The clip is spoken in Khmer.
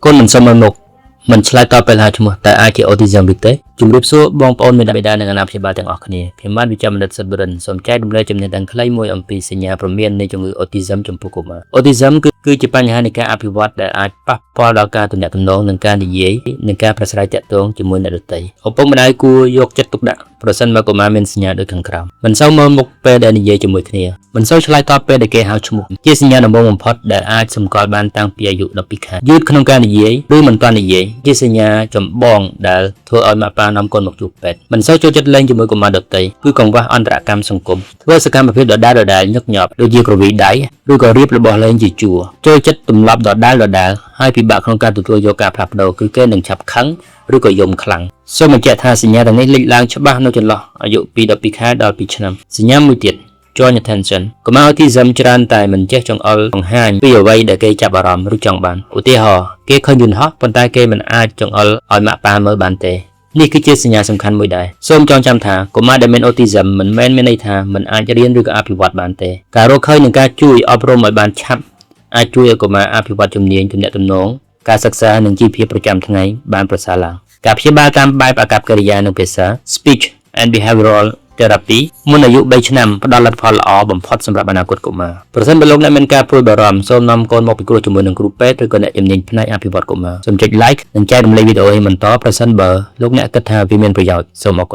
កូនមិនសមមើលមុខមិនឆ្លើយតបពេលហៅឈ្មោះតែអាចជា autism ឬទេជំរាបសួរបងប្អូនមាតាបិតានិងអាណាព្យាបាលទាំងអស់គ្នាខ្ញុំបាទវិជ្ជបណ្ឌិតសិទ្ធិបរិនសូមចែករំលែកចំណេះដឹងខ្លីមួយអំពីសញ្ញាព្រមាននៃជំងឺ autism ចំពោះកុមារ autism គឺគឺជាបញ្ហានៃការអភិវឌ្ឍដែលអាចប៉ះពាល់ដល់ការទំនាក់ទំនងនិងការនិយាយនិងការប្រាស្រ័យទាក់ទងជាមួយអ្នកដទៃឪពុកម្ដាយគួរយកចិត្តទុកដាក់ប្រសិនបើកុមារមានសញ្ញាដូចខាងក្រោមមិនសូវមើលមុខពេលដែលនិយាយជាមួយគ្នាមិនសូវឆ្លើយតបពេលដែលគេហៅឈ្មោះជាសញ្ញាដំបូងបំផុតដែលអាចសម្គាល់បានតាំងពីអាយុ12ខែយឺតក្នុងការនិយាយឬមិនទាន់និយាយជាសញ្ញាចម្បងដែលធ្វើឲ្យម៉ាក់ប៉ានាំកូនមកជួបពេទ្យមិនសូវចូលចិត្តលេងជាមួយកុមារដទៃគឺកង្វះអន្តរកម្មសង្គមធ្វើសកម្មភាពដដែលៗញឹកញាប់ដូចជាគ្រវីដៃឬក៏រៀបរបស់លេងជាជួរចូលចិត្តទម្លាប់ដដែលៗហើយពិបាកក្នុងការទទួលយកការផ្លាស់ប្ដូរគឺគេនឹងឆាប់ខឹងឬក៏យំខ្លាំងសូមបញ្ជាក់ថាសញ្ញាទាំងនេះលេចឡើងច្បាស់នៅចន្លោះអាយុពី12ខែដល់2ឆ្នាំសញ្ញាមួយទៀត joint attention កុមារ autism ច្រើនតែមិនចេះចង្អុលបង្ហាញពីអ្វីដែលគេចាប់អារម្មណ៍ឬចង់បានឧទាហរណ៍គេឃើញយន្តហោះប៉ុន្តែគេមិនអាចចង្អុលឲ្យម៉ាក់ប៉ាមើលបានទេនេះគឺជាសញ្ញាសំខាន់មួយដែរសូមចងចាំថាកុមារដែលមាន autism មិនមែនមានន័យថាមិនអាចរៀនឬក៏អភិវឌ្ឍបានទេការរកឃើញនិងការជួយអប់រំឲ្យបានឆាប់អាចជួយឲ្យកុមារអភិវឌ្ឍជំនាញទំនាក់ទំនងការសិក្សានិងជីវភាពប្រចាំថ្ងៃបានប្រសើរឡើងការព្យាបាលតាមបែបអាកប្បកិរិយានិងភាសា speech and behavioral therapy មុនអាយុ3ឆ្នាំផ្ដល់លទ្ធផលល្អបំផុតសម្រាប់អនាគតកុមារប្រសិនបើលោកអ្នកមានការព្រួយបារម្ភសូមនាំកូនមកពិគ្រោះជាមួយនឹងគ្រូពេទ្យឬក៏អ្នកជំនាញផ្នែកអភិវឌ្ឍកុមារសូមចុច like និងចែករំលែកវីដេអូនេះបន្តប្រសិនបើលោកអ្នកគិតថាវាមានប្រយោជន៍សូមអរគុណ។